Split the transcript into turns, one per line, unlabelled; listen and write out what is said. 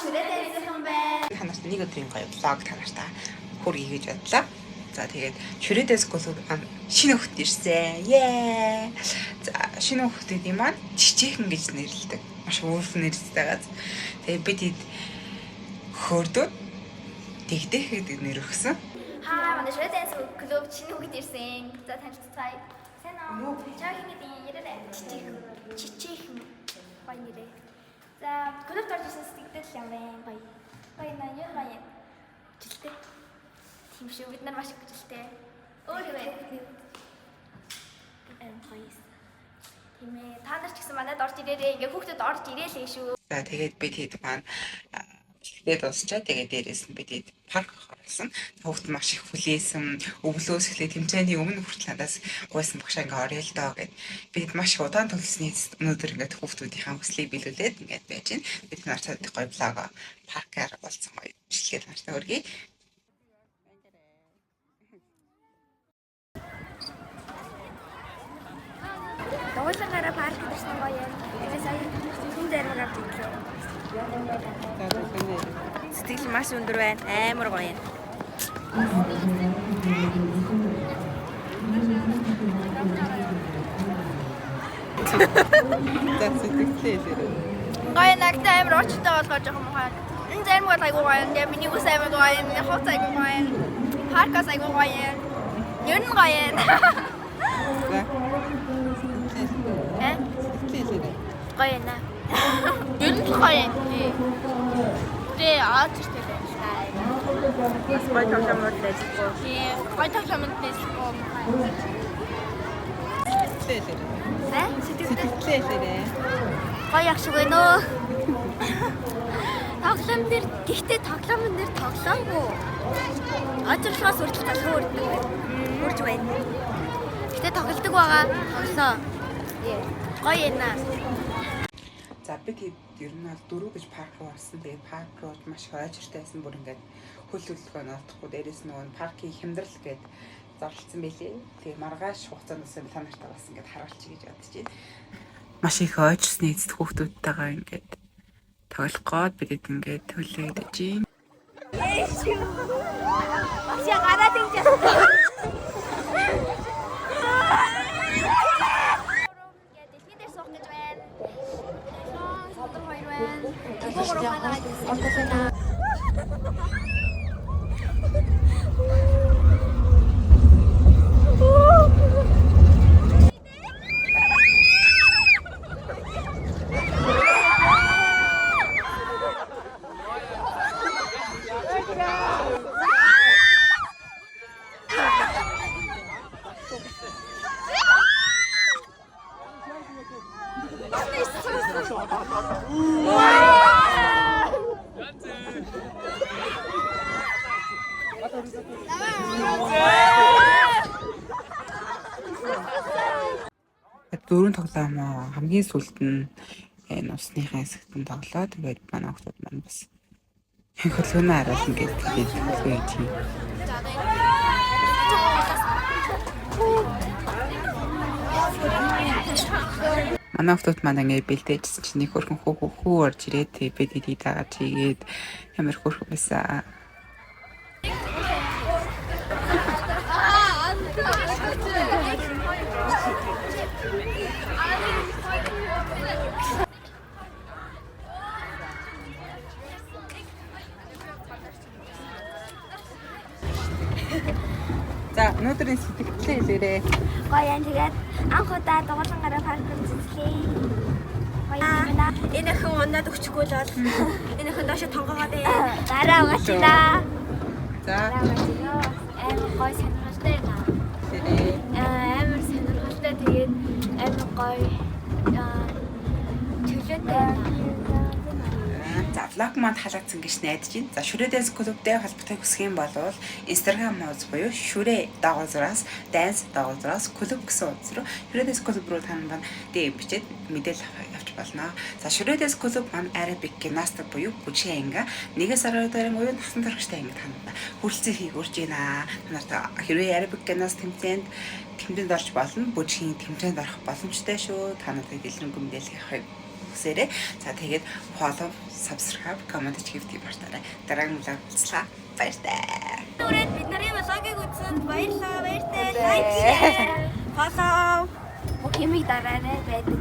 Шүрээ дайсхан байна.
Та нарт нэг өдрийн гоё vlog та нартай хүргэе гэж бодлоо. За тэгээд Шүрээ Dance Club маань шинэ хүүхэд ирсэн. Ее. За шинэ хүүхдүүдийн маань чичээхэн гэж нэрлэдэг. Маш өөрхөн нэртэй газ. Тэгээд бид хэд хөөрдөд дэгдэх гэдэг нэр өгсөн.
Хаа манай Шүрээ Dance Club шинэ хүүхэд ирсэн. За танилцацгаая. Сайн уу? Чаа хин гэдэг яраарай. Чичээхэн. Чичээхэн. Гоё нэрээ. За клубт орж ирсэн сэтгэл ямар юм гоё. Гоё наа юу гоё. Хүчлээ. Тийм шүү. Бид нар маш их хүчлээ. Өөр юу вэ? Аим гоё. Тийм ээ. Та нар ч гэсэн манад орж ирээрээ. Ингээ хүүхдэд орж ирээлээ шүү.
За тэгээд бид хэд маань бэлтгэлээ дуусчаа. Тэгээд дээрээс нь бид хэд парк оруулсан. Хүүхд маш их хүлээсэн. Өвлөөс эхлээ тэмцээний өмнө хүртэл надаас гуйсан багшаа ингээ орё л доо гэд. Бид маш их удаан төлсний эцэст өнөөдөр ингээд хүүхдүүдийнхээ хүслийг биелүүлээд ингээд байж байна. Бид нартай гоё влог паркаар болсон гоё бичлэгээ та нартай хүргэе.
Дуулангаараа парк ирсэн гоё юм. Тэгээ сая хүн зарим авч ирлээ.
Сэтгэл маш өндөр байна. Амар гоё юм.
За сэтгэлээ хэлээрэй.
Гоё нагтай амар уучтай болохоор жоохон мухай. Энэ зарим бол айгуу гоё юм. Тэгээ миний ус амар гоё юм. Миний хувц айгуу гоё юм. Паркас айгуу гоё юм. Ер нь гоё юм.
За.
Э?
Сэтгэлээ хэлээрэй.
Гоё юм аа. Ер нь л гоё юм. Тий. Тэгээ аачтай байна.
Бас гоё тоглоомууд ажиллахгүй.
Тий. Гоё тоглоомод ажиллахгүй мухай.
Сэтгэлээ хэлээрэй.
Э? Сэтгэлдээ
Сэтгэлээ хэлээрэй.
гоё яг шиг байна өө. Тоглоом дээр гэхдээ тоглоом дээр тоглоомгүй. Очрлохоос хүртэл залхуу үрдэг байна. Үрж байна. Гэхдээ тоглодог байгаа. Тоглоо. Гоё юм аа.
За бид хэд ер нь бол дөрөв гэж парк руу орсон. Тэгээд парк руу маш их ойчиртай байсан. Бүр ингээд хөл хөлгөө нь олдохгүй. Дээрээс нөгөө нь паркийн хямдрал гээд зарлцсан байлээ. Тэгээд маргааш хугацаанд бас та нартай бас ингээд харуулчих гэж бодож байна. Маш их ойчирсны эцэст хүүхдүүдтэйгээ ингээд тоглох гээд бид хэд ингээд төлөөд иж байна.
Багш гараад ирж байна. Дэлхийн дээр суух гэж байна. Содор хоёр байна. Гурван ханаа байна.
Дөрвөн тоглоом хамгийн сүүлд нь энэ усныхаа хэсэгт нь тоглоо. Тэгээд манай хүүхдүүд маань бас хөлгөнөө харуулна гэж тэгээд хөлгөө хийж байна. Манай хүүхдүүд маань ингэ бэлдээжсэн чинь нэг хөрхөн хүү хүү хүү орж ирээд тэгээд бид эдийг дагаад хийгээд ямар хөрхөн байсан. За өнөөдрийн сэтгэлдээ хэлээрэй.
Гоё юм. Тэгээд анх удаа дугуулангаараа парк үзлээ. Гоё юм байна.
Энэ охин унаад өгчихгүй л бол энэ охин доошо тонгоогоод ээ.
Дараа угаачна.
За
Дараа угаачна. Амар гоё сонирхолтой юм аа.
хэлээрэй.
Амар сонирхолтой. Тэгээд амар гоё чөлөөтэй юм аа.
За влог маань таалагдсан гэж найдаж байна. За Шүрээ Dance Club-тэй холбоотой хүсэх юм бол Instagram хуудас буюу Шүрээ дагуулзраас Dance дагуулзраас Club гэсэн хуудас руу Шүрээ Dance Club руу та нар DM бичээд мэдээлэл авч болно. За Шүрээ Dance Club маань Arabic гимнастик буюу бүжгийн анги 1-ээс 12 дахь анги буюу насан туршидтай анги та нарт хүрэлцэн хийх урьж байна. Та нарт хэрвээ Arabic гимнаст тэмцээнд орж болно. Бүжгийн тэмцээнд орох боломжтой шүү. Та нарт дэлгэрэнгүй мэдээлэл авахыг хүсээрэй. За, тэгээд follow, subscribe, comment хийх мартаарай. Дараагийн vlog уулзлаа. Баяртай.
Түрээд бид нарын vlog ыг үзсэнд баярлалаа. Баяртай. Like, share, follow.
Бүх юмыг дараарай байдаг.